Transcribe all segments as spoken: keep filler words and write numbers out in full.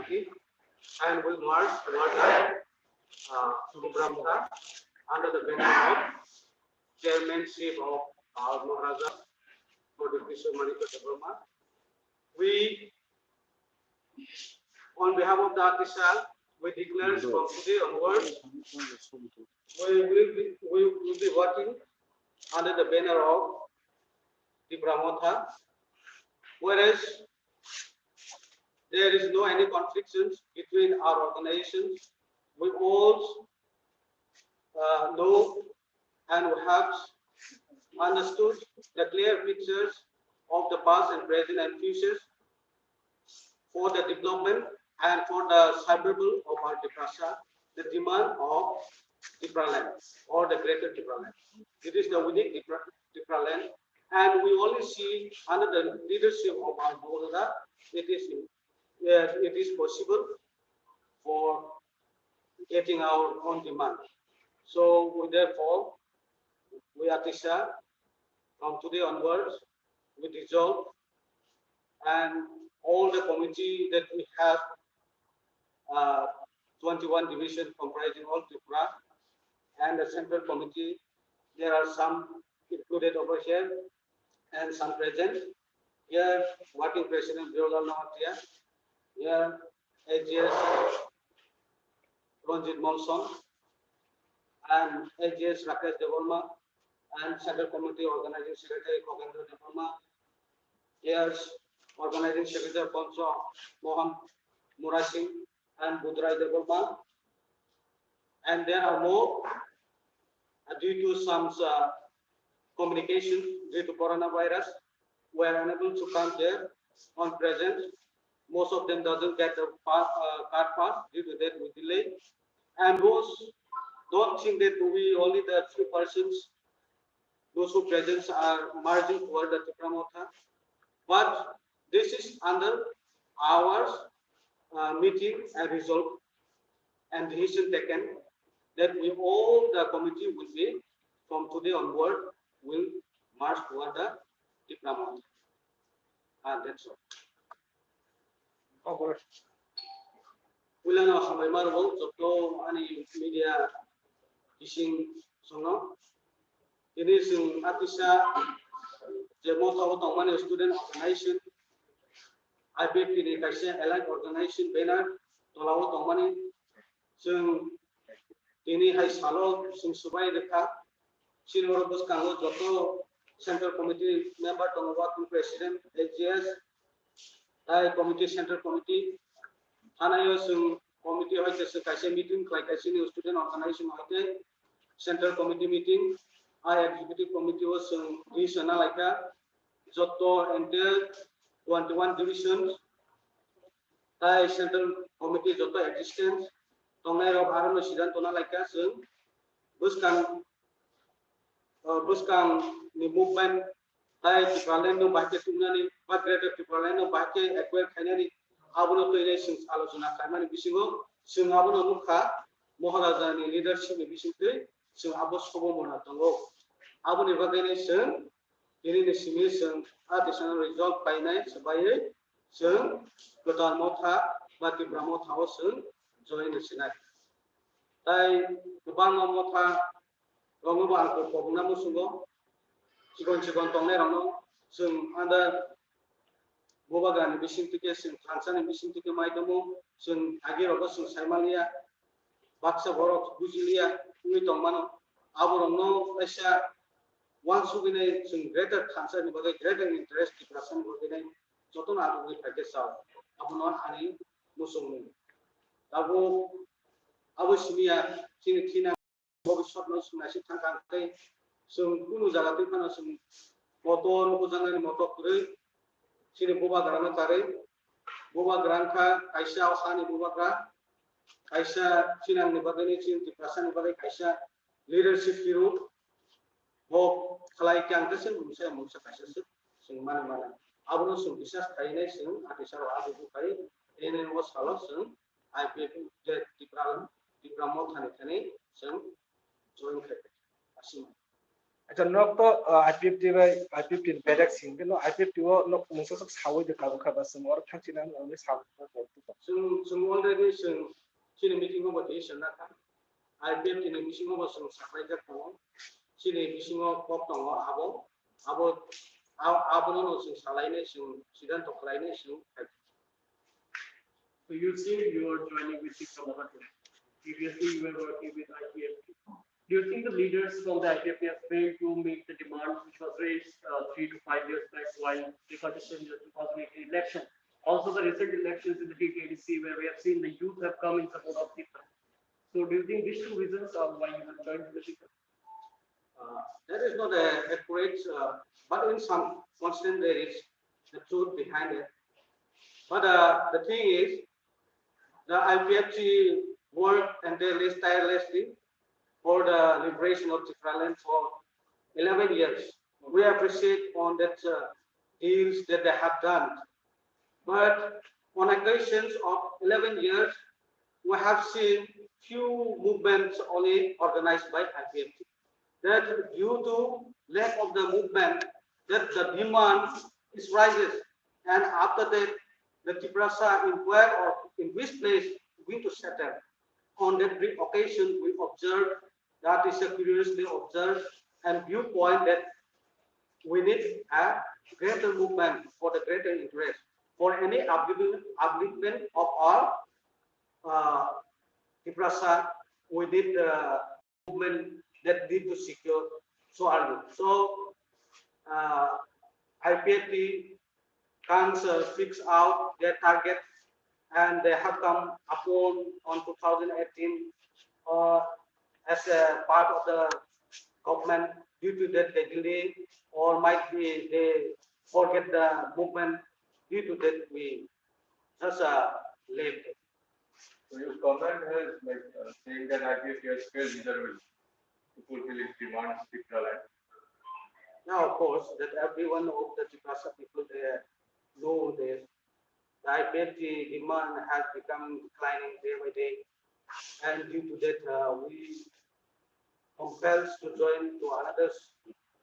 and will march toward the uh, Tipra Motha under the banner of chairmanship of our Maharaja Pradyut Kishore Manikya Debbarma. We, on behalf of the ATISA, we declare from today onwards, we will be, we will be working under the banner of Tipra Motha, whereas there is no any conflictions between our organizations. We all uh, know and have understood the clear pictures of the past and present and futures for the development and for the survival of our Tiprasa, the demand of Tipraland or the greater Tipraland. It is the unique Tipra, Tipraland, and we only see under the leadership of our Bogota, it is, uh, it is possible for getting our own demand. So we therefore, we ATISA, from today onwards, we dissolve and all the committee that we have, uh, twenty-one division comprising all Tripura and the central committee, there are some included over here and some present. Here, working president Birolal Noatia, here, A G S Ranjit Molson, and A G S Rakesh Debbarma, and Central Committee Organizing Secretary Khokendra Debbarma, here, Organizing Secretary Pancho Mohan Murasing, and Budrai Debbarma. And there are more, uh, due to some, uh, communication due to coronavirus, we are unable to come there on present. Most of them doesn't get the pa-, uh, card pass, due to that we delay. And those don't think that we only the few persons, those who present are marching toward the Tipra Motha. But this is under our, uh, meeting and resolve and decision taken that we all the committee will be from today onward will march toward the Tipra Motha. And that's all. Puilano hambai ma rwgo joto ani media bising songno. Tini chwng atisa je motha o tongmani student organization, I P F T ni kaisa allied organization banner tola o tongmani chwng tini hai salo chwng swbai rwkha. Chini oro bwskango joto central committee member tongo, working president, A G S, tai committee, central committee. Thanaio chwng committee hoite chwng kaisa meeting khlai kaisa ni student organization hoite central committee meeting, ai executive committee o chwng ri sona laikha joto entire twenty-one divisions tai central committee joto existence tongnai rok aro no sidan tona laikha chwng bwskang, uh, bwskang ni movement tai Tipraland no bahai khe tubnani ba Greater Tipraland no bahai khe acquire khainani abono twi nai chwng alochona khlaimani bisingo chwng abono nukha Maharaja ni leadership ni bisingtwi chwng abo sobo mona tongo. Aboni bagwi nai chwng tini ni simi chwng a tisano result painai swbaiwi chwng kwtal motha ba Tipra motha o chwng join rwsinai. Tai kwbangma motha rokno bo ang kok kok wngna muchungo. Chikon chikon tongnai rokno chwng under bubagrani bising tike chwng thansa ni bising tike mai tongo. Chwng agi rogo chwng sai manliya, baksa borok bujiliya wngwi tongmano. Aborokno kaisa uansugwi nai chwng greater thansa ni bagwi, greater interest Tiprasa ni bagwi nai jotono achugwi phaikhe chao. Abono ani muchungmung. Tabuk abo simiya chini thina bobiswt no chwng naisik thang kha tei chwng kunu jaga twi phano chwng motor, bujaknani motor kwrwi chini bubagrano karwi. Bubagra wngkha kaisa o hani bubagra, kaisa chinangni bagwi, chini Tiprasani bagwi kaisa leadership hero. Bo khlai khe ang khe se mungsa mungsa kaisa se chwng mani mano. Abono chwng bisas khainai chwng atisaro abo bukhai ene o salo chwng I P F T Tipra, Tipra Motha ni thani chwng join khai. Aswk. Acha, nok to, uh, I P F T bai, I P F T ni bedek sing, no I P F T o nok mungsa sok sawi de kabu kha ba chwng oro thang china ang ni sawi. Chwng, chwng already chwng chini meeting o bo decision nakha. I P F T ni bisingo bo chwng saklaijak tongo. Chini bisingo kok tongo abo, abo, abo, abono no chwng salainai chwng siddhanto khlainai chwng. So you say you are joining with Tipra Motha today. Previously you were working with I P F T. Do you think the leaders from the I P F T have failed to meet the demand which was raised uh, three to five years back while the contestation in the two thousand eighteen election? Also, the recent elections in the T T A D C where we have seen the youth have come in support of Tipra. So, do you think these two reasons are why you have joined the Tipra? Uh, that is not a accurate, uh, but in some constant there is the truth behind it. But uh, the thing is, the I P F T worked and they lived tirelessly for the liberation of Tipraland for eleven years. We appreciate on that uh, deals that they have done. But on occasions of eleven years, we have seen few movements only organized by I P F T. That due to lack of the movement, that the demand is rises, and after that, the Tiprasa inquire or in which place going to settle. On that occasion, we observed, that is a curiously observed and viewpoint that we need a greater movement for the greater interest. For any upliftment, upliftment of our uh, Tiprasa, we need uh, movement that need to secure so early. So uh, I P F T comes uh, fix out their target, and they have come upon on two thousand eighteen uh, as a part of the government. Due to that, they delay or might be they forget the movement. Due to that, we just uh, left. So your comment is like uh, saying that I P F T has failed miserably to fulfill its demands, Tipraland. Now, of course, that every one of the Tiprasa people they know this. The I P F T demand has become declining day by day, and due to that, uh, we compels to join to another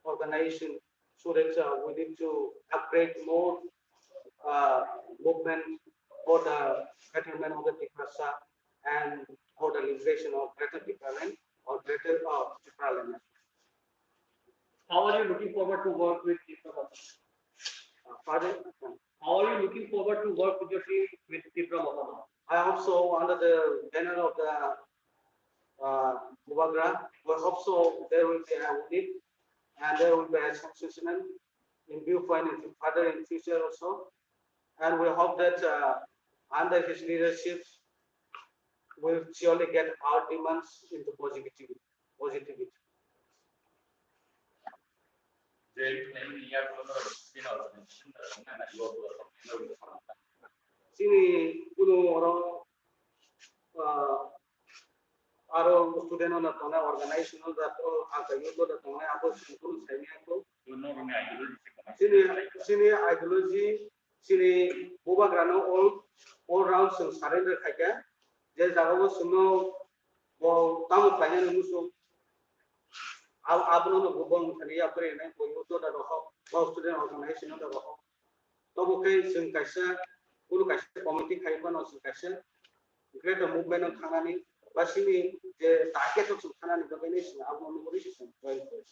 organization so that uh, we need to upgrade more uh, movement for the betterment of the Tiprasa and for the liberation of Greater Tipraland or Greater uh, Tipraland. How are you looking forward to work with Tipra Motha? Uh, pardon? How are you looking forward to work with your team with Tipra Motha? I hope so under the banner of the uh, Bubagra. We hope so there will be a unit and there will be a succession in viewpoint in further in future also. And we hope that uh, under his leadership, we'll surely get our demands into positivity. positivity. Chini kuno oro aro student no tongnai organization no da to ang ka youth no da tongnai abo chini kuno saini ako. Chini chini ideology chini bubagra no all all round sung surrender khaika je jaga o sung no bo tamo khaina no musu. Ab-, abono no bo bong thani ya pore nai bo youth da rohok, bo student organization da rohok. Tobo khe chwng kaisa, kuno kaisa committee khai phano chwng kaisa greater movement no thangnani, ba sini je target o chwng thangnani bagwi ni chwng abono nugwi se chwng join khlai.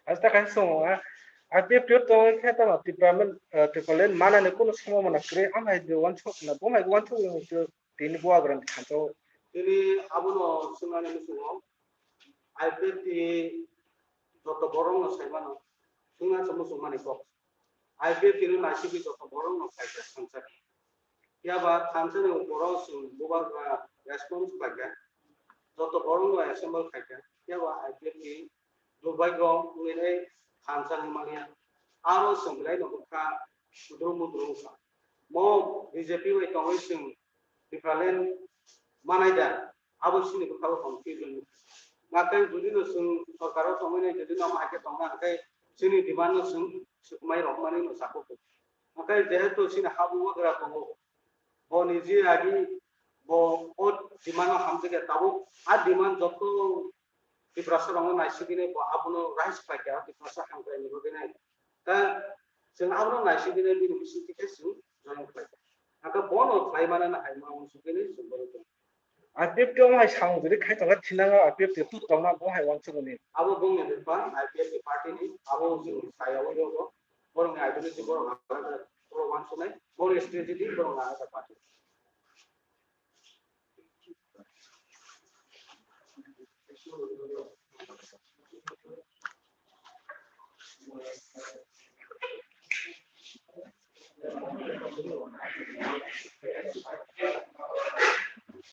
Asta kaisa songo, ah, I P F T o tongwi khe tamo Tipraland, eh, Tipraland manani kuno somo mano kwrwi, amhai de wansuk na, bomhai wansuk tini buagrani thansa o. Tini abono swngnani muchungo, I P F T joto borok no sai mano, swngna se muchung mani kok. I P F T no naisingwi joto borok no sai kha thansa. Phiya ba thansa ni borok chwng bubagra response khlai kha. Joto borok no assemble khai kha. Phiya ba I P F T durbhagyo wngwi thansa ni manya. Aro chwng belai no bwkha kudrum mudrum wngkha. Mo B J P bai tongwi chwng Tipraland manai da, abo chini bwkhao confusion. Nakai jodi no chwng sorkaro tongwi nai, jodi no haikhe tongna haikhe chini demand no chwng swkmai rok mani no chakuk. Nakai jehetu chini ha bubagra tongo, bo niji agi bo o demand no hamjakya tabuk a demand joto Tiprasa rokno naisigwi nai bo abono rise khlaikha, Tiprasa hamkrai ni bagwi nai. Ta chwng abono naisigwi nai bini bisingtwi khe chwng join khlaikha. Aka bono khlai mana na hai ma unsukini sumbaru tong. I P F T o hai samung jodi khai tongkha thinango I P F T tu tongna bo hai wansukuni. Abo bongni bwphang I P F T party ni abo jini saya o yogo. Borok ni ideology borok alada borok wansuknai. Borok strategy borok alada party.